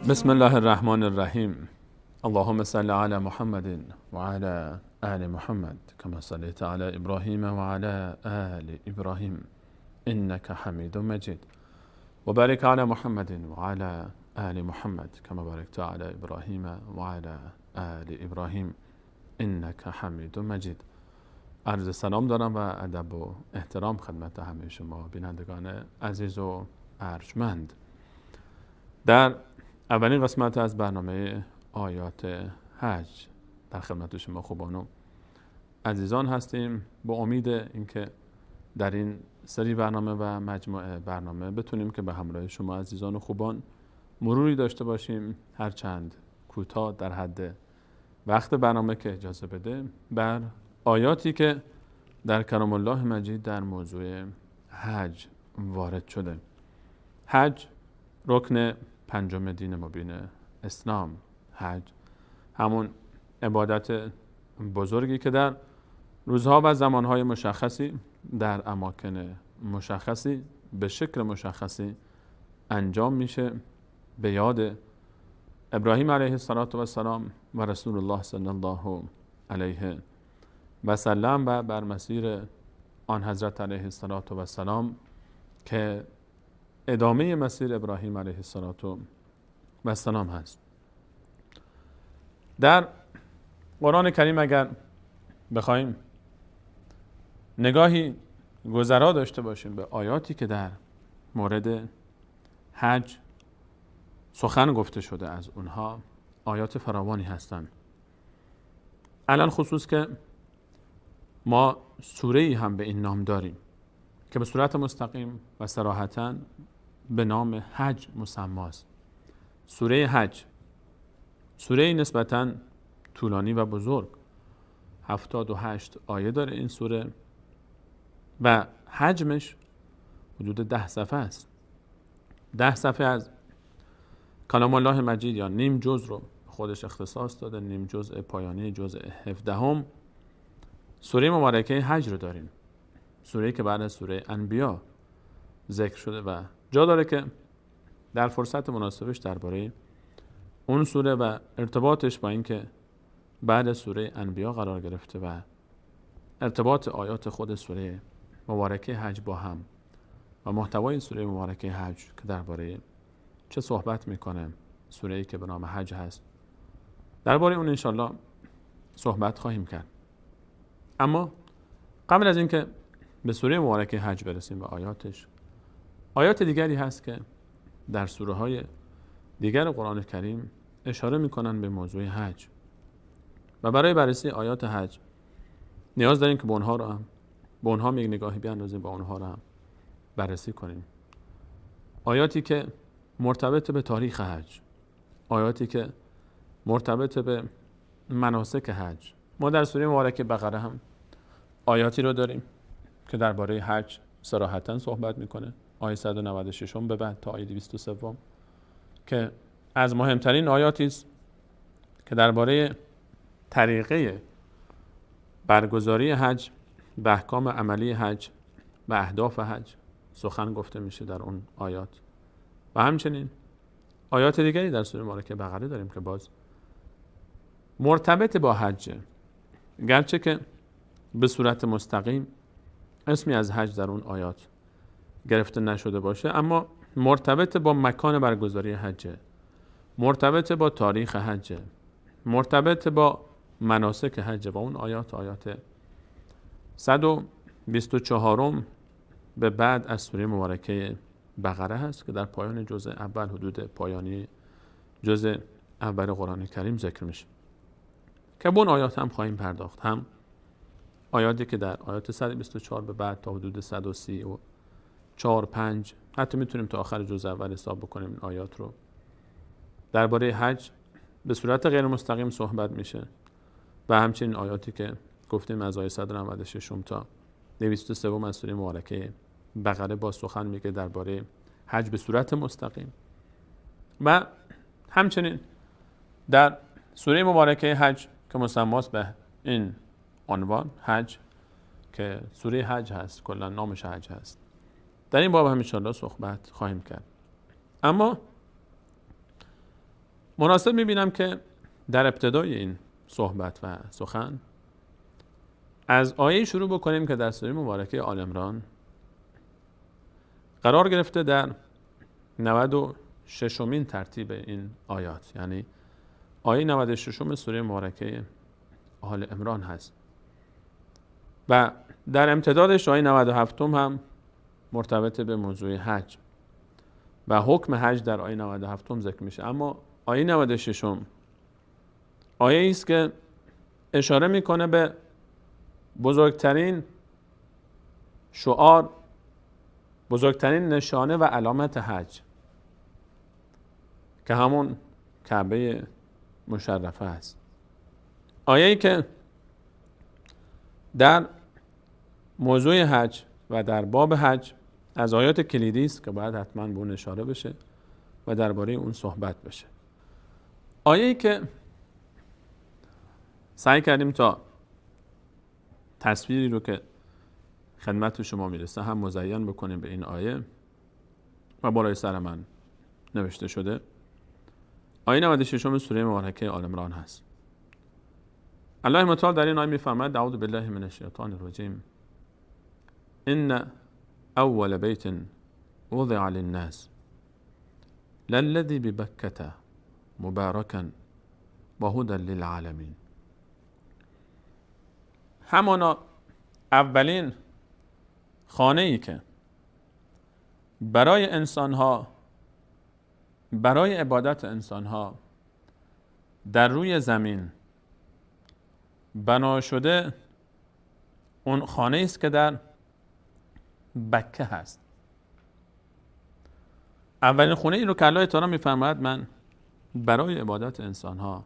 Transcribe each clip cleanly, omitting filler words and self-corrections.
بسم الله الرحمن الرحیم. اللهم صل علی محمد و علی آل محمد كما صلیت علی ابراهیم و علی آل ابراهیم انك حمید مجید و بارک علی محمد و علی آل محمد كما بارکت علی ابراهیم و علی آل ابراهیم انك حمید مجید. عرض سلام دارم و ادب و احترام خدمت همه شما بینندگان عزیز و ارجمند. در اولین قسمت از برنامه آیات حج در خدمت شما خوبان و عزیزان هستیم، با امید اینکه در این سری برنامه و مجموعه برنامه بتونیم که به همراه شما عزیزان و خوبان مروری داشته باشیم، هرچند کوتاه در حد وقت برنامه که اجازه بده، بر آیاتی که در کلام الله مجید در موضوع حج وارد شده. حج رکن پنجم دین مبین اسلام. حج همون عبادت بزرگی که در روزها و زمانهای مشخصی در اماکن مشخصی به شکل مشخصی انجام میشه، به یاد ابراهیم علیه السلام و رسول الله صلی الله علیه و سلم و بر مسیر آن حضرت علیه السلام که ادامه مسیر ابراهیم علیه السلام هست. در قرآن کریم اگر بخوایم نگاهی گذرا داشته باشیم به آیاتی که در مورد حج سخن گفته شده، از اونها آیات فراوانی هستند. الان خصوص که ما سوره‌ای هم به این نام داریم که به صورت مستقیم و صراحتاً به نام حج مسماست. سوره حج، سوره نسبتاً طولانی و بزرگ، 78 آیه داره این سوره و حجمش حدود 10 صفحه است. 10 صفحه از کلام الله مجید یا نیم جزء رو خودش اختصاص داده، نیم جزء پایانی جزء 17 سوره مبارکه حج رو داریم، سوره که بعد از سوره انبیا ذکر شده و جا داره که در فرصت مناسبش درباره اون سوره و ارتباطش با اینکه بعد از سوره انبیا قرار گرفته و ارتباط آیات خود سوره مبارکه حج با هم و محتوای سوره مبارکه حج که درباره چه صحبت میکنه، سوره‌ای که به نام حج هست، درباره اون انشالله صحبت خواهیم کرد. اما قبل از اینکه به سوره مبارکه حج برسیم و آیاتش، آیات دیگری هست که در سوره های دیگر قرآن کریم اشاره میکنن به موضوع حج و برای بررسی آیات حج نیاز داریم که به اونها رو هم به اونها یک نگاهی بیاندازیم، با اونها رو هم بررسی کنیم. آیاتی که مرتبط به تاریخ حج، آیاتی که مرتبط به مناسک حج. ما در سوره مبارکه بقره هم آیاتی رو داریم که درباره حج صراحتاً صحبت میکنه، آیه 196 به بعد تا آیه 203 که از مهمترین آیاتی است که درباره طریقه برگزاری حج و احکام عملی حج و اهداف حج سخن گفته میشه در اون آیات. و همچنین آیات دیگری در سوره مبارکه بقره داریم که باز مرتبط با حج، گرچه که به صورت مستقیم اسمی از حج در اون آیات گرفته نشده باشه، اما مرتبط با مکان برگزاری حج، مرتبط با تاریخ حج، مرتبط با مناسک حج. با اون آیات، آیات 124 به بعد از سوره مبارکه بقره هست که در پایان جزء اول، حدود پایانی جزء اول قرآن کریم ذکر میشه که به اون آیات هم خواهیم پرداخت. هم آیاتی که در آیات 124 به بعد تا حدود 134 5، حتی میتونیم تا آخر جزء اول حساب بکنیم این آیات رو، درباره حج به صورت غیر مستقیم صحبت میشه و همچنین آیاتی که گفتیم از آیه 196 تا 203 از سوره مبارکه بقره با سخن میگه درباره حج به صورت مستقیم. و همچنین در سوره مبارکه حج که مسماست به این عنوان حج، که سوره حج هست، کلا نامش حج هست، در این باب هم انشاءالله صحبت خواهیم کرد. اما مناسب میبینم که در ابتدای این صحبت و سخن از آیه شروع بکنیم که در سوره مبارکه آل عمران قرار گرفته، در 96مین ترتیب این آیات، یعنی آیه 96 سوره مبارکه آل عمران هست و در امتدادش آیه 97 هم مرتبط به موضوع حج و حکم حج در آیه 97 ذکر میشه. اما آیه 96 آیه است که اشاره میکنه به بزرگترین شعار، بزرگترین نشانه و علامت حج که همون کعبه مشرفه است. آیه‌ای که در موضوع حج و در باب حج از آیات کلیدی است که باید حتما به اون اشاره بشه و درباره اون صحبت بشه. آیه‌ای که سعی کردیم تا تصویری رو که خدمت شما میرسه هم مزین بکنیم به این آیه و بالای سر من نوشته شده، آیه 96 سوره مبارکه آل عمران هست. الله متعال در این آیه میفرماید: اعوذ بالله من الشیطان الرجیم، ان اول بیت وضع للناس للذی ببکة مبارکا وهدى للعالمین. همانا اولین خانه ای که برای انسانها، برای عبادت انسانها در روی زمین بنا شده، اون خانه است که در بکه هست. اولین خونه ای رو که الله تعالی میفرماید من برای عبادت انسانها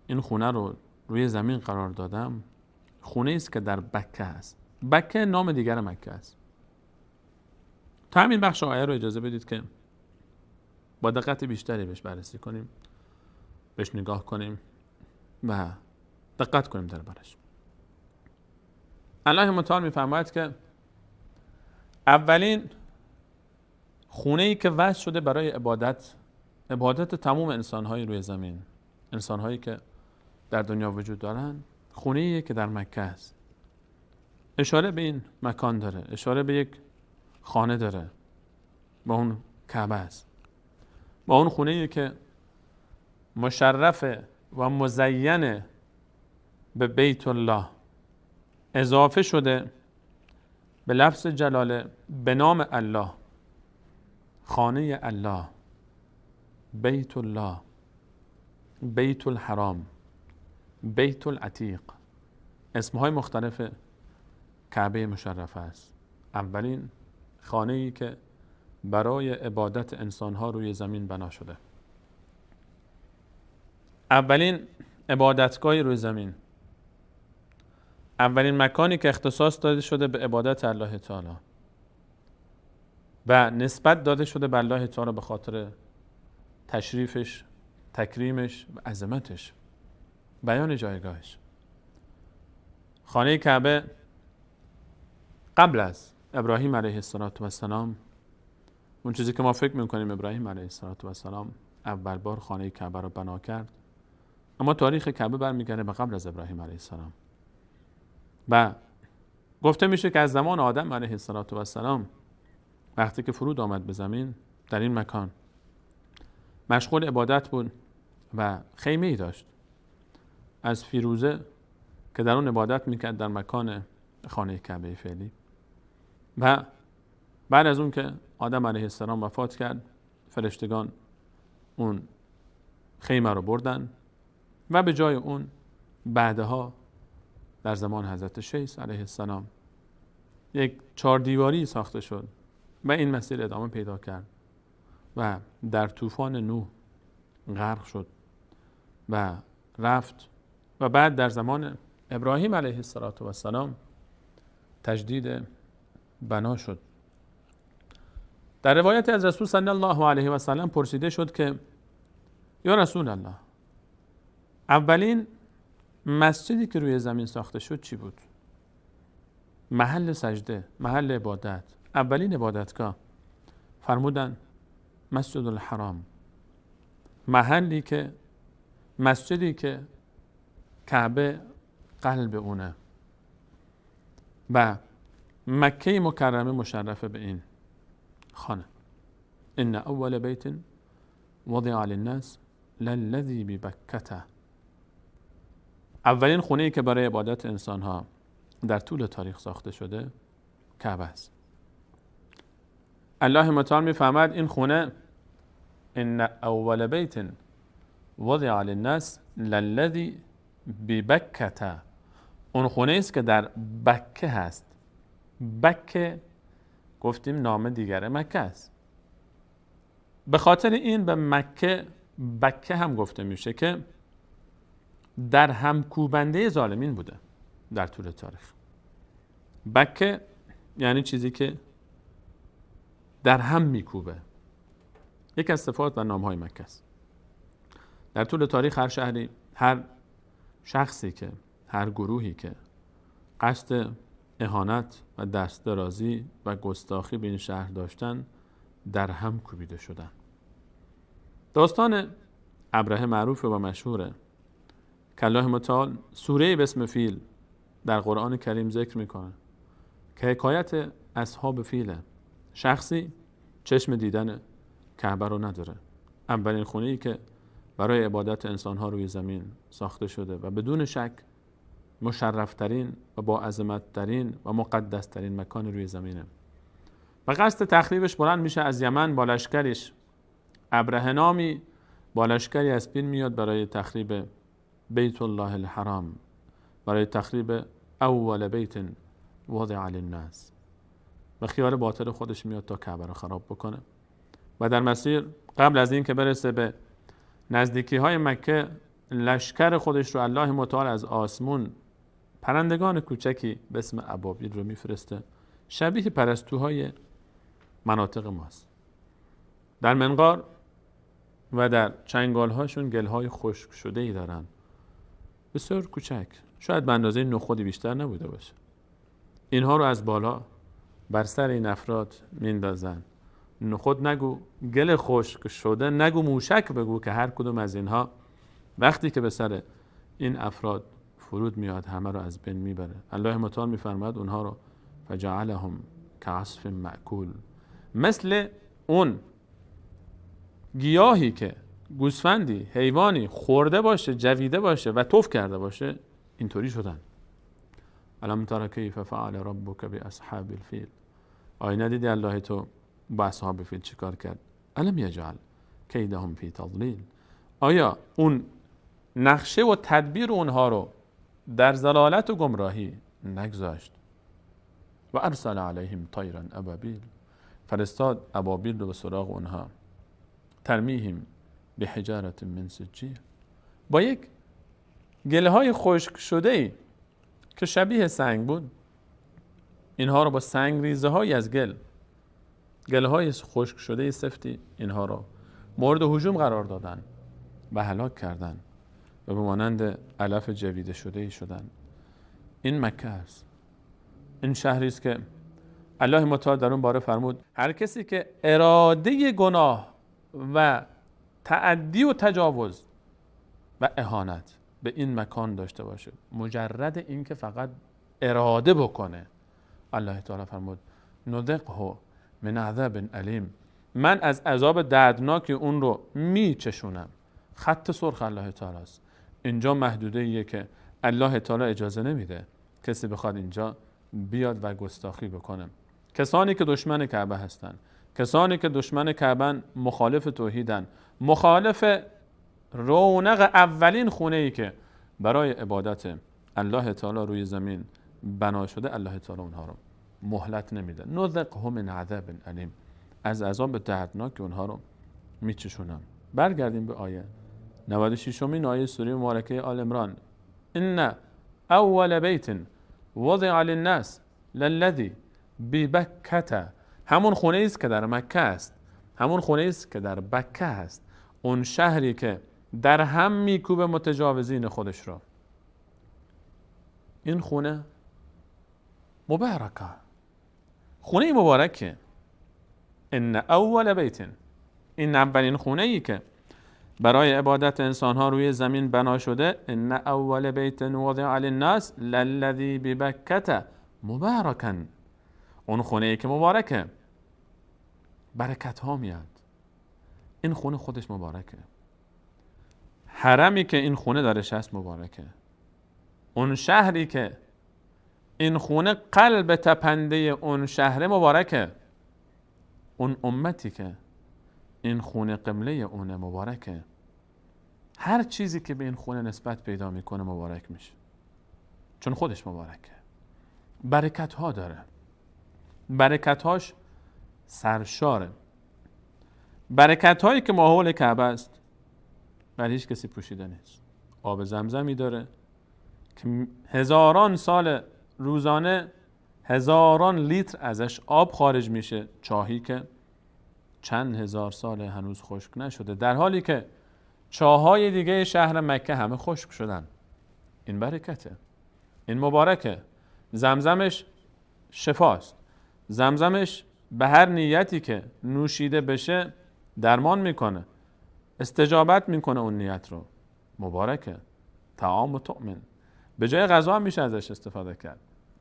این خونه رو روی زمین قرار دادم، خونه است که در بکه هست. بکه نام دیگر مکه است. تا همین بخش آیه رو اجازه بدید که با دقت بیشتری بهش بررسی کنیم، بهش نگاه کنیم و دقت کنیم دربارش. الله متعال میفرماید که اولین خونه‌ای که وضع شده برای عبادت، عبادت تمام انسان‌های روی زمین، انسان‌هایی که در دنیا وجود دارن، خونه‌ای که در مکه است. اشاره به این مکان داره، اشاره به یک خانه داره، با اون کعبه است، با اون خونه‌ای که مشرف و مزین به بیت الله اضافه شده به لفظ جلاله به نام الله، خانه الله، بیت الله، بیت الحرام، بیت العتیق، اسمهای مختلف کعبه مشرفه است. اولین خانه‌ای که برای عبادت انسانها روی زمین بنا شده، اولین عبادتگاه روی زمین، اولین مکانی که اختصاص داده شده به عبادت الله تعالی و نسبت داده شده به الله تعالی به خاطر تشریفش، تکریمش و عظمتش، بیان جایگاهش. خانه کعبه قبل از ابراهیم علیه السلام، اون چیزی که ما فکر میکنیم ابراهیم علیه السلام اول بار خانه کعبه رو بنا کرد، اما تاریخ کعبه برمیگرده به قبل از ابراهیم علیه السلام و گفته میشه که از زمان آدم علیه السلام وقتی که فرود آمد به زمین در این مکان مشغول عبادت بود و خیمه ای داشت از فیروزه که در اون عبادت میکرد در مکان خانه کعبه فعلی. و بعد از اون که آدم علیه السلام وفات کرد، فرشتگان اون خیمه رو بردن و به جای اون بعدها در زمان حضرت شیث علیه السلام یک چهار دیواری ساخته شد و این مسیر ادامه پیدا کرد و در طوفان نوح غرق شد و رفت و بعد در زمان ابراهیم علیه السلام تجدید بنا شد. در روایت از رسول صلی الله علیه و سلم پرسیده شد که یا رسول الله، اولین مسجدی که روی زمین ساخته شد چی بود؟ محل سجده، محل عبادت، اولین عبادتگاه. فرمودن مسجد الحرام، محلی که مسجدی که کعبه قلب اونه و مکه مکرمه مشرفه به این خانه. ان اول بیت وضع للناس للذی ببکته، اولین خونه ای که برای عبادت انسان ها در طول تاریخ ساخته شده کعبه است. الله متعال میفهمد این خونه ان اول بیت وضع للناس للذی ببکته، اون خونه است که در بکه هست. بکه گفتیم نام دیگر مکه است. به خاطر این به مکه بکه هم گفته میشه که در همکوبنده ظالمین بوده در طول تاریخ. بکه یعنی چیزی که در هم میکوبه، یک از صفات و نامهای مکه است. در طول تاریخ هر شهری، هر شخصی که، هر گروهی که قصد اهانت و دست درازی و گستاخی به این شهر داشتن در هم کوبیده شدن. داستان ابرهه معروف و مشهوره که الله متعال سوره به اسم فیل در قرآن کریم ذکر میکنه که حکایت اصحاب فیله. شخصی چشم دیدن کعبه رو نداره، اولین خونه‌ای که برای عبادت انسان‌ها روی زمین ساخته شده و بدون شک مشرفترین و با عظمت‌ترین و مقدسترین مکان روی زمینه. و قصد تخریبش بلند میشه از یمن با لشکرش. ابرهه نامی با لشکری از پین میاد برای تخریب بیت الله الحرام، برای تخریب اول بیت وضع للناس، و خیال باطل خودش میاد تا کعبه رو خراب بکنه. و در مسیر قبل از این که برسه به نزدیکی های مکه، لشکر خودش رو الله متعال از آسمون پرندگان کوچکی به اسم ابابیل رو میفرسته، شبیه پرستوهای مناطق ماست. در منقار و در چنگال هاشون گلهای خشک شده ای دارن، بسیار کوچک، شاید به اندازه نخودی بیشتر نبوده باشه. اینها رو از بالا بر سر این افراد میندازن. نخود نگو، گل خشک شده نگو، موشک بگو، که هر کدوم از اینها وقتی که به سر این افراد فرود میاد همه رو از بین میبره. الله متعال میفرماد اونها رو فجعلهم كعصف مأکول، مثل اون گیاهی که گوسفندی، حیوانی خورده باشه، جویده باشه و توف کرده باشه، اینطوری شدن. الم تر کیف فعل ربک باصحاب الفیل، آیا ندیدی الله تو با اصحاب فیل چیکار کرد؟ الم یجعل کیدهم فی تضلیل، آیا اون نقشه و تدبیر اونها رو در ضلالت و گمراهی نگذاشت؟ و ارسل علیهم طیرا ابابیل، فرستاد ابابیل رو به سراغ اونها، ترمیهم بحجارة من سجیل، با یک گلهای خشک شده ای که شبیه سنگ بود، اینها رو با سنگ ریزه های از گل، گلهای خشک شده سفتی، اینها رو مورد هجوم قرار دادن و هلاک کردن و به مانند علف جویده شده ای شدن. این مکه است، این شهری است که الله متعال در اون باره فرمود هر کسی که اراده گناه و تعدی و تجاوز و اهانت به این مکان داشته باشه، مجرد این که فقط اراده بکنه، الله تعالی فرمود نذقه من عذاب الیم، من از عذاب دردناک اون رو میچشونم. خط سرخ الله تعالی است. اینجا محدوده ایه که الله تعالی اجازه نمیده کسی بخواد اینجا بیاد و گستاخی بکنه. کسانی که دشمن کعبه هستن، کسانی که دشمن کعبه، مخالف توحیدن، مخالف رونق اولین خونه ای که برای عبادت الله تعالی روی زمین بنا شده، الله تعالی اونها رو مهلت نمیده. نذقه من عذاب الیم، از عذاب دردناک اونها رو میچشونم. برگردیم به آیه 96 آیه سوره مبارکه آل عمران. ان اول بیت وضع للناس للذی ببکه، همون خونه است که در مکه است، همون خونه است که در بکه است، اون شهری که در هم میکوبه متجاوزین خودش رو. این خونه مبارکه، خونه مبارکه. ان اول بیت، این اولین خونه ای که برای عبادت انسانها روی زمین بنا شده، ان اول بیت وضع للناس للذی ببکة مبارکا، اون خونه ای که مبارکه، برکت ها میاد. این خونه خودش مبارکه، حرمی که این خونه درش هست مبارکه، اون شهری که این خونه قلب تپنده اون شهر مبارکه، اون امتی که این خونه قبله اون مبارکه. هر چیزی که به این خونه نسبت پیدا میکنه مبارک میشه، چون خودش مبارکه. برکت ها داره، برکت هاش سرشاره. برکت هایی که ماحول کعبه است بر هیچ کسی پوشیده نیست. آب زمزمی داره که هزاران سال روزانه هزاران لیتر ازش آب خارج میشه، چاهی که چند هزار سال هنوز خشک نشده، در حالی که چاهای دیگه شهر مکه همه خشک شدن. این برکته، این مبارکه. زمزمش شفاست، زمزمش به هر نیتی که نوشیده بشه درمان میکنه، استجابت میکنه اون نیت رو. مبارکه. طعام و طعم، به جای غذا هم میشه ازش استفاده کرد.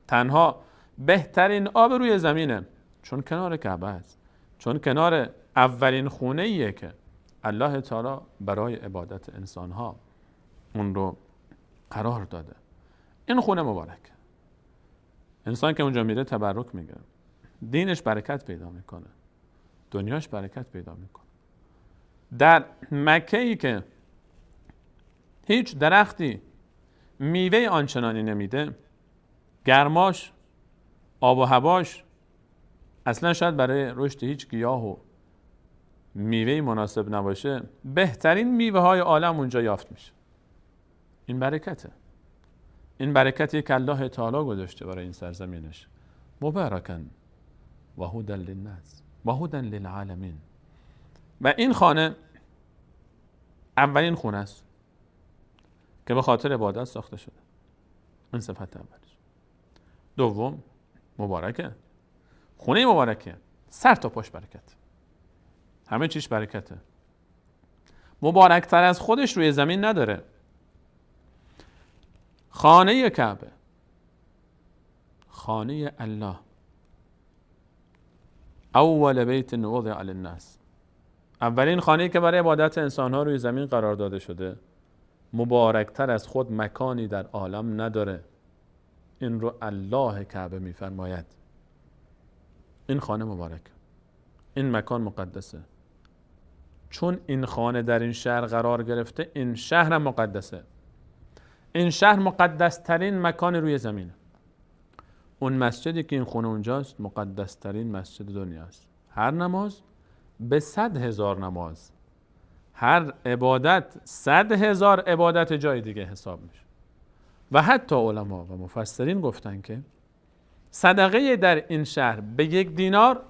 تنها بهترین آب روی زمینه، چون کنار کعبه است، چون کنار اولین خونه ایه که الله تعالی برای عبادت انسانها اون رو قرار داده. این خونه مبارکه. انسان که اونجا میره تبرک میگیره، دینش برکت پیدا میکنه، دنیاش برکت پیدا میکنه. در مکه ای که هیچ درختی میوه آنچنانی نمیده، گرماش، آب و هواش اصلا شاید برای رشد هیچ گیاه و میوه مناسب نباشه، بهترین میوه های عالم اونجا یافت میشه. این برکته، این برکتی که الله تعالی گذاشته برای این سرزمینش. مبارکن و هدی للناس و هدی للعالمین. و این خانه اولین خونه است که به خاطر عبادت ساخته شده. این صفت اولش. دوم، مبارکه. خونه مبارکه، سر تا پاش برکت، همه چیش برکته. مبارکتر از خودش روی زمین نداره. خانه کعبه، خانه الله، اول بیت وضع للناس، اولین خانه‌ای که برای عبادت انسان‌ها روی زمین قرار داده شده، مبارکتر از خود مکانی در عالم نداره. این رو الله کعبه می‌فرماید. این خانه مبارک، این مکان مقدسه. چون این خانه در این شهر قرار گرفته، این شهر مقدسه. این شهر مقدس ترین مکان روی زمینه. اون مسجدی که این خونه اونجاست مقدس ترین مسجد دنیاست. هر نماز به 100,000 نماز، هر عبادت 100,000 عبادت جای دیگه حساب میشه. و حتی علما و مفسرین گفتن که صدقه در این شهر به 1 دینار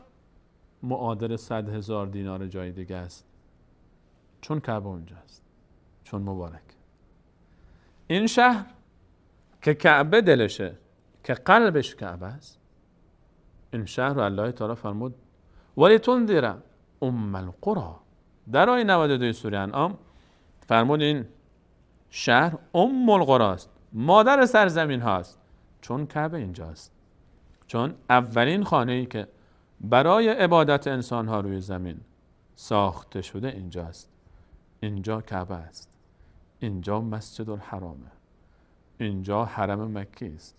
معادل 100,000 دینار جای دیگه است، چون کعبه اونجاست، چون مبارک. این شهر که کعبه دلشه، که قلبش کعبه است، این شهر رو الله تعالی فرمود ولتنذر ام القرى. در آیه 92 سوره انعام فرمود این شهر ام القرى است، مادر سرزمین هاست، چون کعبه اینجاست، چون اولین خانه ای که برای عبادت انسان ها روی زمین ساخته شده اینجاست. اینجا کعبه است، اینجا مسجد الحرامه، اینجا حرم مکی است،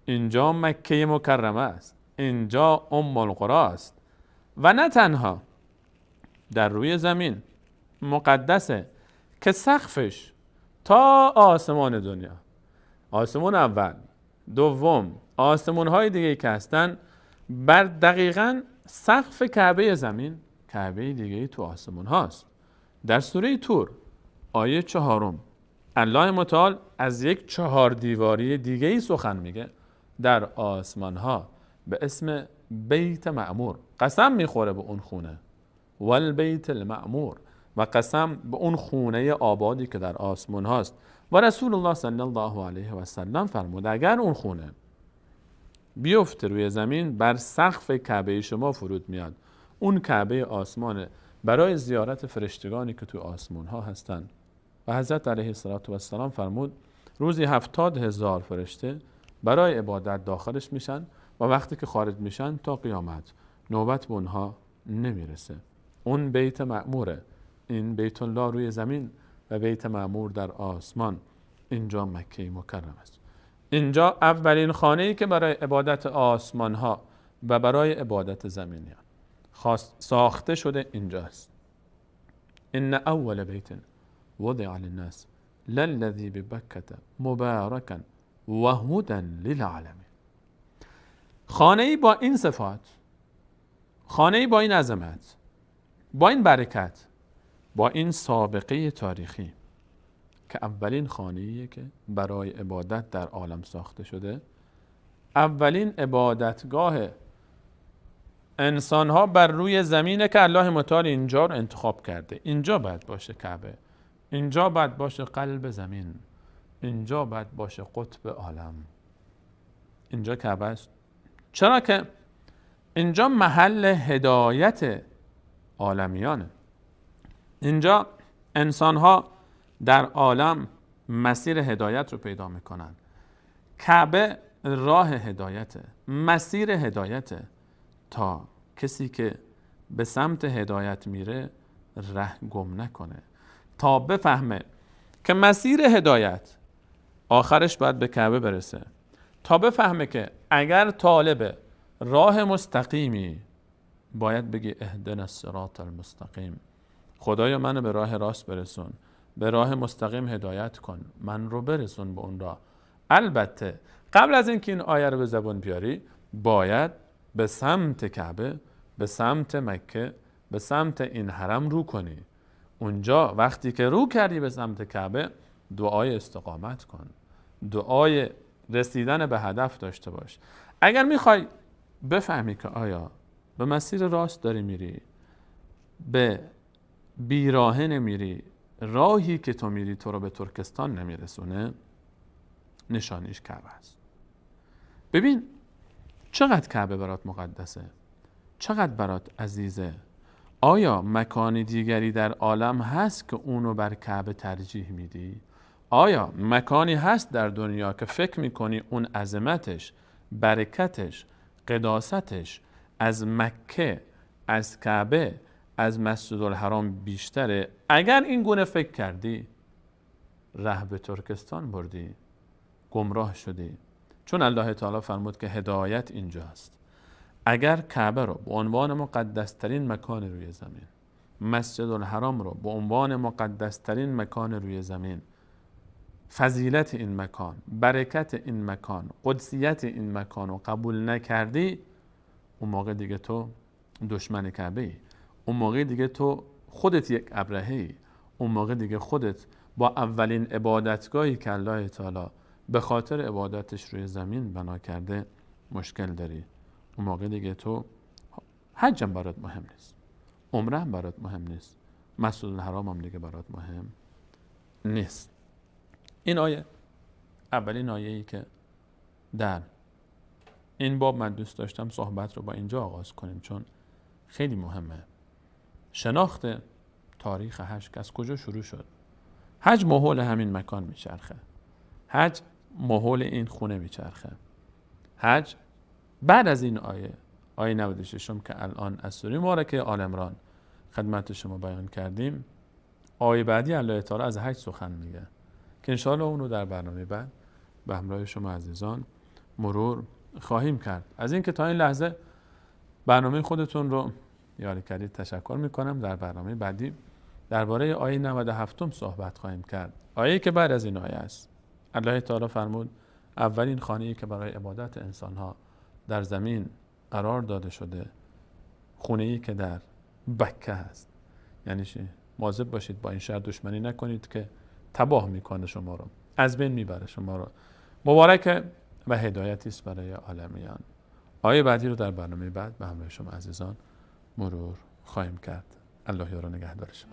اینجا مکه مکرمه است، اینجا ام القرى است. و نه تنها در روی زمین مقدسه که سقفش تا آسمان دنیا، آسمان اول، دوم، آسمان های دیگه که هستن، بر دقیقاً سقف کعبه زمین، کعبه دیگه تو آسمان هاست. در سوره تور آیه 4 الله متعال از یک 4 دیواری دیگه ای سخن میگه در آسمان ها به اسم بیت معمور. قسم میخوره به اون خونه، والبیت المعمور، و قسم به اون خونه آبادی که در آسمان هاست. و رسول الله صلی الله علیه و سلم فرمود اگر اون خونه بیفته روی زمین، بر سقف کعبه شما فرود میاد. اون کعبه آسمانه. برای زیارت فرشتگانی که تو آسمان ها هستند. و حضرت علیه السلام فرمود روزی 70,000 فرشته برای عبادت داخلش میشن و وقتی که خارج میشن تا قیامت نوبت به اونها نمیرسه. اون بیت معموره، این بیت الله روی زمین و بیت معمور در آسمان. اینجا مکه مکرم است. اینجا اولین خانه‌ای که برای عبادت آسمان ها و برای عبادت زمینیان ساخته شده اینجاست. ان اول بیت وضع للناس للذی ببکة مبارکا و هدی للعالمین. خانه‌ای با این صفات، خانه‌ای با این عظمت، با این برکت، با این سابقه تاریخی که اولین خانه‌ایه که برای عبادت در عالم ساخته شده، اولین عبادتگاه انسان‌ها بر روی زمینه که الله متعال اینجا رو انتخاب کرده. اینجا باید باشه کعبه، اینجا باید باشه قلب زمین، اینجا باید باشه قطب عالم. اینجا کعبه است. چرا که اینجا محل هدایت عالمیانه. اینجا انسان‌ها در عالم مسیر هدایت رو پیدا میکنن. کعبه راه هدایته، مسیر هدایته، تا کسی که به سمت هدایت میره ره گم نکنه، تا بفهمه که مسیر هدایت آخرش باید به کعبه برسه، تا بفهمه که اگر طالب راه مستقیمی باید بگی اهدنا الصراط المستقیم، خدایا منو به راه راست برسون، به راه مستقیم هدایت کن، من رو برسون به اون راه. البته قبل از اینکه این آیه رو به زبان بیاری باید به سمت کعبه، به سمت مکه، به سمت این حرم رو کنی. اونجا وقتی که رو کردی به سمت کعبه دعای استقامت کن، دعای رسیدن به هدف داشته باش. اگر میخوای بفهمی که آیا به مسیر راست داری میری، به بیراهه نمیری، راهی که تو میری تو رو به ترکستان نمیرسونه، نشانیش کعبه است. ببین چقدر کعبه برات مقدسه، چقدر برات عزیزه. آیا مکان دیگری در عالم هست که اونو بر کعبه ترجیح میدی؟ آیا مکانی هست در دنیا که فکر میکنی اون عظمتش، برکتش، قداستش از مکه، از کعبه، از مسجد الحرام بیشتره؟ اگر این گونه فکر کردی ره به ترکستان بردی، گمراه شدی. چون الله تعالی فرمود که هدایت اینجاست. اگر کعبه رو به عنوان مقدسترین مکان روی زمین، مسجد الحرام رو به عنوان مقدسترین مکان روی زمین، فضیلت این مکان، برکت این مکان، قدسیت این مکان رو قبول نکردی، اون موقع دیگه تو دشمن کعبه ای، اون موقع دیگه تو خودت یک ابرهه ای، اون موقع دیگه خودت با اولین عبادتگاهی که الله تعالی به خاطر عبادتش روی زمین بنا کرده مشکل داری. اون موقع دیگه تو حجم برات مهم نیست، عمره هم برات مهم نیست، مسجد الحرام هم دیگه برات مهم نیست. این آیه اولین آیه ای که در این باب من دوست داشتم صحبت رو با اینجا آغاز کنیم، چون خیلی مهمه. شناخت تاریخ حج که از کجا شروع شد. حج محول همین مکان میچرخه، حج محول این خونه میچرخه. حج بعد از این آیه، آیه 96 که الان از سوره مبارکه آل عمران خدمت شما بیان کردیم، آیه بعدی الله تعالی از حج سخن میگه که انشاءالله اون رو در برنامه بعد به همراه شما عزیزان مرور خواهیم کرد. از اینکه تا این لحظه برنامه خودتون رو یاری کردید تشکر میکنم. در برنامه بعدی درباره آیه 97 صحبت خواهیم کرد، آیه که بعد از این آیه است. الله تعالی فرمود اولین خانه‌ای که برای عبادت انسان‌ها در زمین قرار داده شده، خونه‌ای که در بکه هست. یعنی چی؟ مواظب باشید با این شهر دشمنی نکنید که تباه میکنه شما رو، از بین میبره شما رو. مبارک و هدایتی است برای عالمیان. آیه بعدی رو در برنامه بعد به همراه شما عزیزان مرور خواهیم کرد. الله یار و نگهدار شما.